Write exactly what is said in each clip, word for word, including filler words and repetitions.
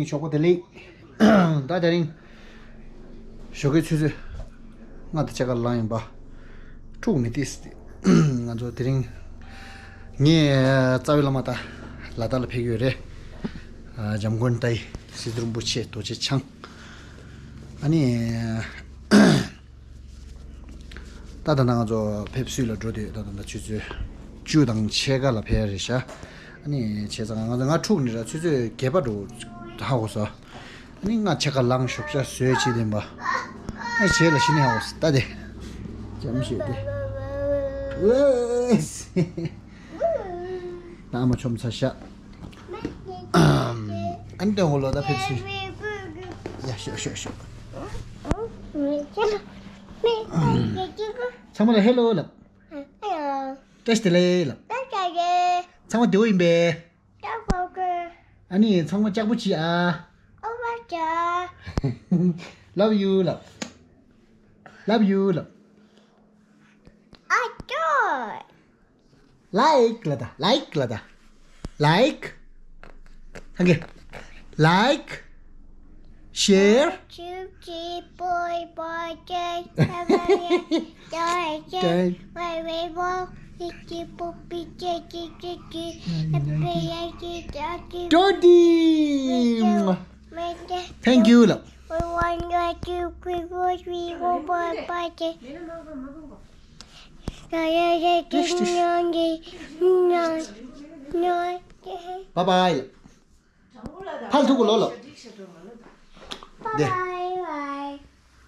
ཞོགས་པ་བདེ་ལེགས། ད་དེ་རིང་ཞོགས་ཀའི་ཆུ་ཚོད་ལྔ་དང་ཕྱེད་ཀ་ལངས་ཡིན་པ། འཁྲུག་མི་ཏིས། ང་ཚོ་དེ་རིང་ངས་རྩ་བའི་བླ་མ་དང་ལ་དྭགས་ལ་ཕེབས་ཡོད་རེད། ཨ། འཇམ་མགོན་ཏཱའི་སི་ཏུ་རིན་པོ་ཆེ་རྡོ་རྗེ་འཆང་། ཨ་ནི། ད་ད་ང་ཚོ་ཕེབས་བསུ་ལ་འགྲོ་དུས་ད་ད་ཆུ་ཚོད་བཅུ་དང་ཕྱེད་ཀ་ལ་ཕེབས་རེད་ཤག་ཨ་ནི་བྱས་ཙང་ང་ཚོ་ང་འཁྲུག་ནི་ར་ཆུ་ཚོད་བརྒྱད་པ་འགྲོ་ཧ་གོ་སོང་། ཨ་ནི་ལྔ་ཕྱེད་ཀ་ལངས་ཞོགས་ཇ་ཟོས་བྱས་དེ་འབའ། ཨ་བྱས་ལ་ཤི་ནི་ཧ་གོ་སོང་ད་དེ། ཅམ་ཤོད་དེ། ཨ་མ་ཆོམ་ཚ་ཤག་ཨ་ནི་དེ་འོ་ལོ་ད་ཕེབས་སུ། ཡ་ཤོག་ཤོག་ཤོག་ཚང་མ་ལ་ཧེ་ལོ་ལབ། བཀྲ་ཤིས་བདེ་ལེགས་ལབ། ཚང་མ་བདེ་པོ་ཡིན་པས། ཨ་ནི་ཚང་མ་ལྕགས་པོ་གྱིས་ཨ། Love you ལབ། Love you ལབ། Like ལ་ད། Like ལ་ད། Like ཨང་གི། Like, share, Dodi. Thank you ལབ། Bye bye ལབ། ཕར་ཐུག་གོ་ལོ་ལོ། དེ།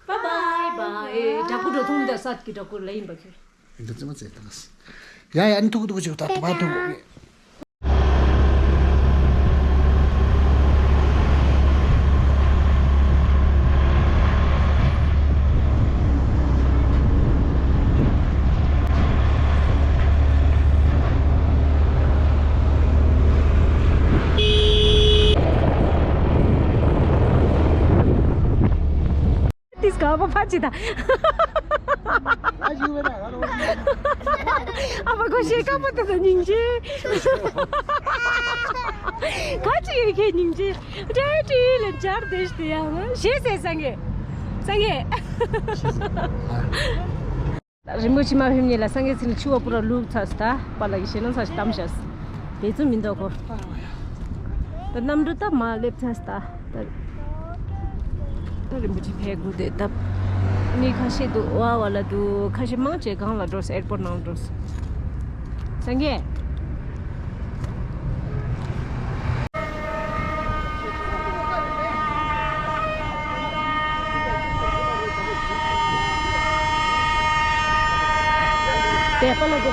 Bye bye bye. ཨེ། དྲག་པོ་འགྲོ་ཐུང་འདི་སད་ཀྱི་དྲག་པོ་ལ་ཡིན་པ་ཁྱོད། འདི་ཙི་མ་ཙེ་ཏང་སི། ཡ་ཡ་ཨ་ནི་ཐུག་གོ་ཐུག་གོ་ཅིག་ད་ཕར་ཐུག་གོ། ཏིས་ག་པ་ཕ་ཅི་ད། ཨ་མ་གོ་ཤེས་ཀ་པ་ཏི་ད་སྙིང་རྗེ། ག་ཅི་ཡོད་ཁྱེད་སྙིང་རྗེ། ཏྲེ་ཏྲེ་ལ་འབྱར་བསྡད་ཤི་དེ་ཡང་ཞེས་ཟེར་སངས་རྒྱས། སངས་རྒྱས། རིན་པོ་ཆེ་མ་ཕེབས་ཉིན་ལ་སངས་རྒྱས་ཚེ་ནི་ཆུ་བ་པུ་ར་ལུག་ཚ་སི་ད་པ་ལ་གི་ཞེ་ན་ཚ་ཞིག་གཏམ་བྱ་སི། དེ་ཚོ་མི་འདོག་གོ། ད་གནམ་གྲུ་ད་མ་སླེབས་ཚ་སི་ད། ད་རིན་པོ་ཆེ་ཕེབས་དགོས་དེ་ད། མི་ཁ་ཤས་འདུག་ཝ་ཝ་ལ་འདུག་ཁ་ཤས་མང་ཆེ་གང་ལ་འགྲོ་སི་ཨེར་པོར་ནང་འགྲོ་སི། སངས་རྒྱས། དེ་ཧྥ་ལོ་དེ།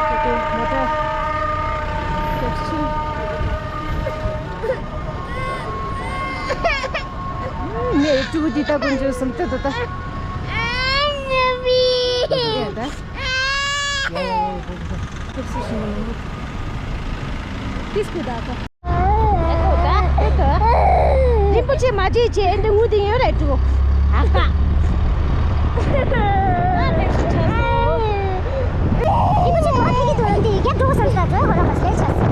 དེ་དེ་མ་ད། ངས་ཕྲུ་གུ་འདི་ལྟ་དགོས་བྱུང་སོང་ལྟ་ལྟ་ལྟ། ཡ་ད། ཡ་ཡ་ཡ་ཡ་ཡ། ཏིས་ཀུ་ད་ད། རིན་པོ་ཆེ་མ་བརྗེད་བྱས་ཨེ་འདྲ་ངུ་དེ་ཡོད་རེད་ཕྲུ་གུ། ཨ་ཁ། རིན་པོ་ཆེ་ག་པར་ཕེབས་ཀྱི་འདུག་འདི་རྒྱབ་འགྲོ་བསམ་ས་འགྲོ་ཡ་གོ་ར་མ་ཟེར་ཆགས།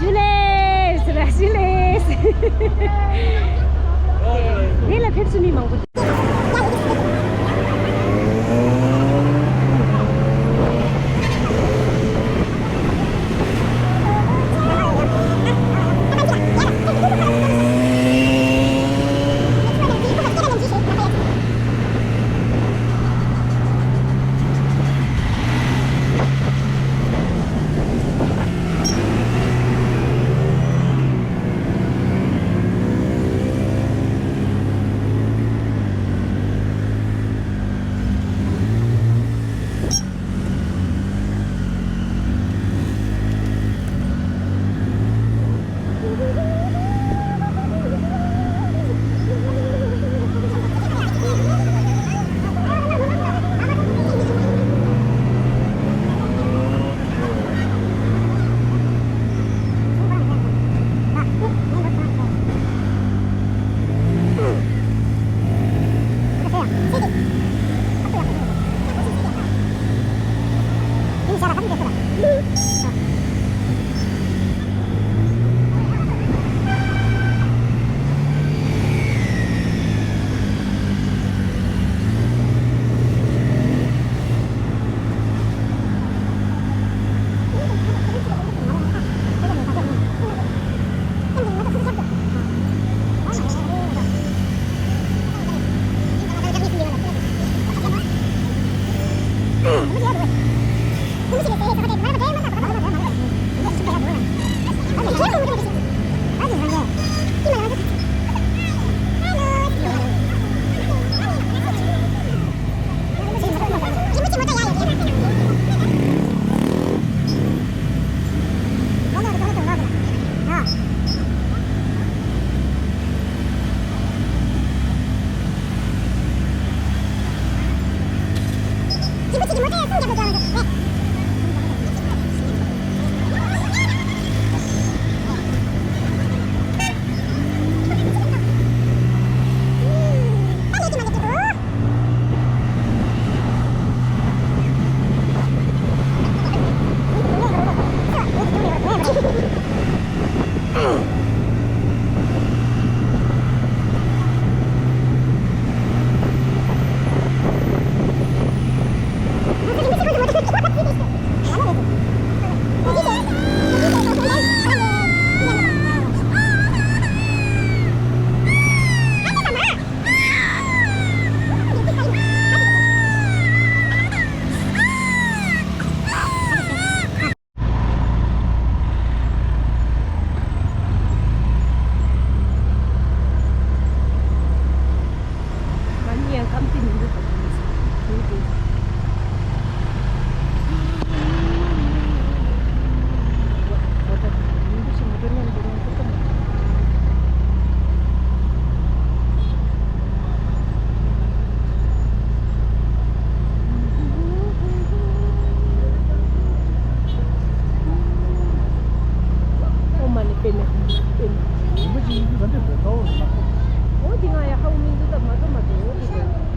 ཇུ་ལེ། ཇུ་ལེ། འདི་ལ་ཕེབས་བསུ་མི་མང་པོ།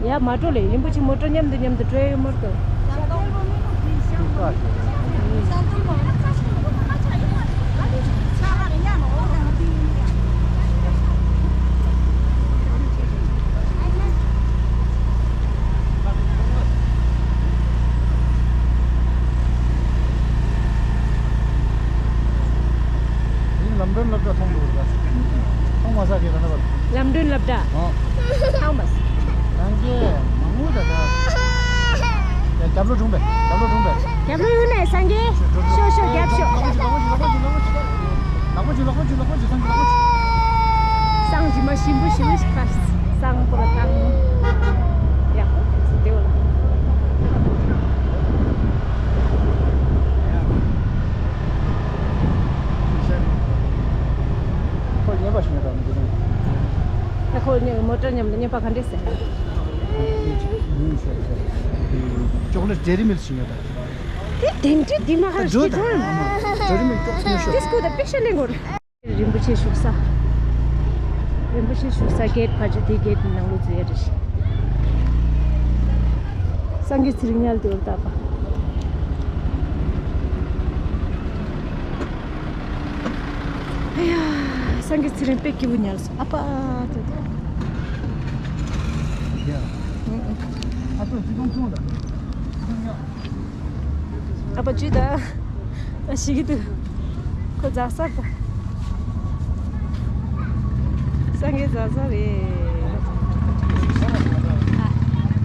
ཡ་མ་འགྲོ་ལེ། རིན་པོ་ཆེ་མོ་ཊ་མཉམ་དུ་མཉམ་དུ་འགྲོ་ཡོད་མ་གཏོགས། ལམ་སྒྲོན་སློབ་གྲྭ་མཐོང་འདུག་ར། མཐོང་མ་ས་གི་ར་ན་བར། ལམ་སྒྲོན་སློབ་གྲྭ། ཨོ། མཐོང་མ་ས། རང་གི་མང་པོ་ད་ད། ཡ་རྒྱབ་ལོ་དྲུང་པས། རྒྱབ་ལོ་དྲུང་པས། རྒྱབ་ལོ་ཡོད་ནས་སངས་རྒྱས། ཤོག་ཤོག་རྒྱབ་ཤོག། ལག་པ་ཅིག་ལག་པ་ཅིག་ལག་པ་ཅིག་ལག་པ་ཅིག་སངས་རྒྱས་ལག་པ་ཅིག། སང་ཇི་མ་ཞིམ་པོ་ཞིམ་པོ་ཞིག་ཁ་སང་པོ་ལ་བཏང་། ཡག་པོ་དེ་བ་ལ། ཁོ་ཉན་པ་ཞིག་ཉན་པ་མི་འདུག་ད་ཁོ་ཉན་མོ་ཊ་མཉམ་དུ་ཉན་པ་ག་འདྲས་ཟེར། ཅོག་ལེ་ཌེ་རི་མིལ་ཞིག་ཉན་པ། དེ་དེང་དུས་དེ་མ་ཧར་ཞིག་ཐོན། ཌེ་རི་མིལ་ཅོག་ལེ་ཌེ་སྐུ་དང་པེ་ཤ་ལེན་དགོས། རིན་པོ་ཆེ་བཞུགས་ས། རིན་པོ་ཆེ་བཞུགས་ས་གེ་ཊི་ཕར་ཆེ་དེ་གེ་ཊི་ནང་ལོགས་འཛུལ་ཡ་རེད། སངས་རྒྱས་ཚེ་རིང་ཉལ་དེ་བར་བཏབ་པ། ཨ་ཡ། སངས་རྒྱས་ཚེ་རིང་དཔེ་སྐྱིད་པོ་ཉལ་སོང་། ཨ་ཕ་ཏོ་ཏོ། ཡ། ཨ་ཏོ་ཅི་གང་ཐུང་ལ། ཨ་ཕ་ཅུས་ད། ཨ་ཞིག་གི་འདུག་ཁོ་རྫ་ས་ད། སངས་རྒྱས་རྫ་ས་རེད།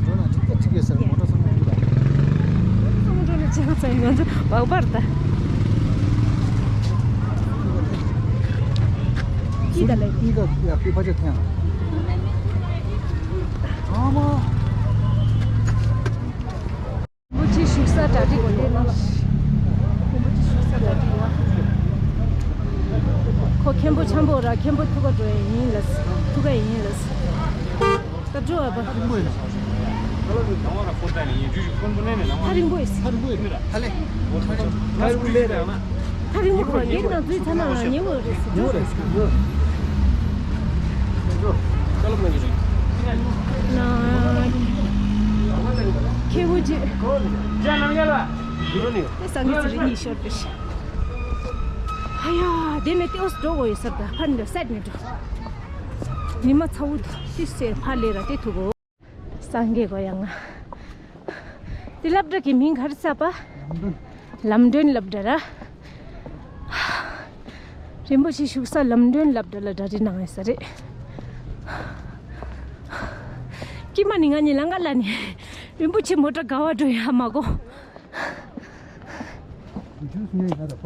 འགྲོ་ན་ཅིག་ཅིག་ཡོད་ཟེར་མོ་ཊ་སང་མོ་ཊ། སང་མོ་ཊ་ནས་ཅི་ཡང་ཚང་ང་ཚོ་བག་པར་ད། ཅི་ད་ལེ། ཨི་ག་ཡ་ཕི་ཕ་ཅོ་ཐེང་། ཨ་མ། རིན་པོ་ཆེ་བཞུགས་ས་གྲ་སྒྲིག་གོ་དེ་ནང་། རིན་པོ་ཆེ་བཞུགས་ས་གྲ་སྒྲིག་ཡ། ཁོ་མཁན་པོ་འཆམ་པོ་ར་མཁན་པོ་ཐུག་ག་འགྲོ་ཡ་ཡིན་ལ། ཐུག་ག་ཡིན་ལ། ད་འགྲོ་བ་པ། ཐག་རིང་པོ་ཡིན། ཧ་ལས། ཐག་རིང་པོ་ཡིན། ཧ་ལས། ཐག་རིང་པོ་ཡིན། ཐག་རིང་པོ་ཁོ་རྒན་ནང་འཛུལ་ཚར་ན་ཉེ་བོ་རེད་ཟེར། ཉེ་བོ་རེད་ཟེར། ན། ཁེ་བོ་ཅི། དེ་སང་གི་ཚེ་རིང་གཉིས་ཤོར་ཏེ་ཤི། ཧ་ཡ། དེ་ནས་ཏེ་འོ་སི་འགྲོ་དགོས་ཡོད་ས་ད་ཕར་འགྲོ་སད་ནས་འགྲོ། ཉི་མ་ཚ་བོ་དུ་ཏི་སེ་ཕར་ལས་ར་ཏེ་ཐུག་གོ། སངས་རྒྱས་གོ་ཡང་ང་། དེ་སློབ་གྲྭ་གི་མིང་ག་རེ་ཟེར་བ། ལམ་སྒྲོན་སློབ་གྲྭ་ར། རིན་པོ་ཆེ་བཞུགས་ས་ལམ་སྒྲོན་སློབ་གྲྭ་ལ་གྲ་སྒྲིག་གནང་ཡོད་ས་རེད། ཀྱེ་མ་ནི་ང་གཉིས་ལ་ང་ལ་ནི། རིན་པོ་ཆེ་མོ་ཊ་དགའ་བ་འགྲོ་ཡ་མ་གོ།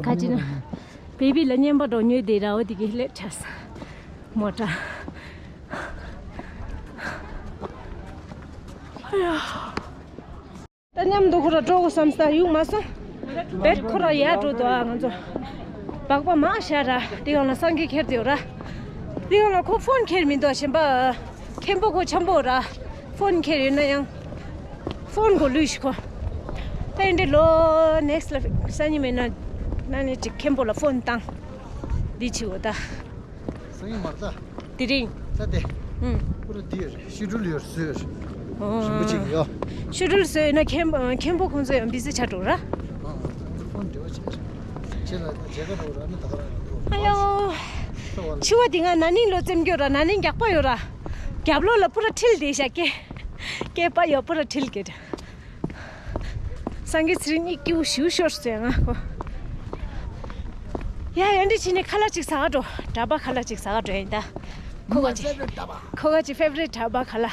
ག་ཅི་ན། བེ་བི་ལ་བརྙན་པར་འགྲོ་ཉོས་དེ་ར་འོ་དེ་གི་སླེབས་ཆ་ས། མོ་ཊ། ཨ་ཡ། ད་མཉམ་དུ་ཁོ་ར་འགྲོ་དགོས་བསམ་ས་ཡོང་མ་སོང་། བེད་ཁོ་ར་ཡར་འགྲོ་དོ་ཨ་ང་ཚོ། སྦག་སྦག་མང་ཤ་ར་དེ་ཡང་ལ་སང་གི་ཁྱེར་དེ་ཡོད་ར། དེ་ཡང་ལ་ཁོ་ཕོན་ཁྱེར་མི་འདུག་གཞན་པ། མཁན་པོ་ཁོ་འཆམ་པོ་ར། ཕོན་ཁྱེར་ཡོད་ན་ཡང་། ཕོན་གོ་ལུས་ཤི་ཁོ། ད་ཡིན་དེ་ལོ་ནེག་སི་ལ་སང་ཉིན་མེད་ན། ན་ནི་ཅིག་མཁན་པོ་ལ་ཕོན་བཏང་། འདི་ཆི་འོ་ད། སང་ཉིན་མར་ད། དེ་རིང་། ད་དེ། ཨུམ། པུ་ར་འདི་ཡོད་རེད། ཤི་ཌུལ་ཡོད་རེད་བཟོས་ཡོད་རེད། ཨོ། རིན་པོ་ཆེ་གི་ཡོ། ཤི་ཌུལ་བཟོས་ཡོད་ན་མཁན་མཁན་པོ་ཁོང་ཚོ་ཡང་བི་ཟི་ཆགས་འགྲོ་ར། ཨ་ཨ་ད་ཕོན་འབྲེལ་བ་བྱས་རེད། ཁྱེད་ལ་མཇལ་ཁ་འགྲོ་ར་ནི་ད་ག་རང་ཡོད་འགྲོ། ཨ་ཡོ། ཤི་བ་འདི་ང་ན་ནིང་ལོ་བཙེམ་རྒྱུ་ར་ན་ནིང་རྒྱག་པ་ཡོད་ར། རྒྱབ་ལོགས་ལ་པུ་ར་ཁྲིལ་དེ་བཞག་གེ། སྐེད་པ་ཡོད་པུ་ར་ཁྲིལ་གེ། སངས་རྒྱས་ཚེ་རིང་གཉིས་སྐྱིད་པོ་ཞིག་ཤོར་ཟེར་ང་ཁོ། ཡ་ཡ་འདི་ཕྱི་ནས་ཁ་ལག་ཅིག་ཟ་ག་འགྲོ། གྲྭ་པ་ཁ་ལག་ཅིག་ཟ་ག་འགྲོ་ཡིན་ད། ཁོ་ག་ཅི། ཁོ་ག་ཅི་ཕེབ་རེད་གྲྭ་པ་ཁ་ལག།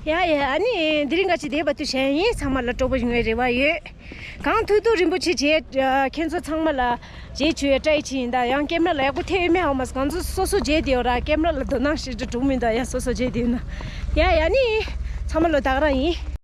ཡ་ཡ་ཨ་ནི་དེ་རིང་ག་ཅི་བསྡད་པ་དུས་གཞན་ཡིན། ཚང་མ་ལ་སྤྲོ་པོ་ཡོང་བའི་རེ་བ་ཡོད། གང་ཐུབ་ཐུབ་རིན་པོ་ཆེ་རྗེས་ཁྱེད་ཚོ་ཚང་མ་ལ་རྗེས་བྱུང་བའི་བཀྲ་ཤིས་ཡིན་ད། ཡང་ཀེམ་ར་ལ་ཡག་པོ་ཐེབས་མེད་ཧ་མ་སོང་། ང་ཚོ་སོ་སོ་རྗེས་བསྡད་ཡོད་ར། ཀེམ་ར་ལ་དོ་སྣང་ཞེ་དྲག་འགྲོ་མི་འདུག་ཡང་སོ་སོ་རྗེས་བསྡད་ཡོད་ན། ཡ་ཡ་ནི་ཚང་མ་ལོ་ད་ག་རང་ཡིན།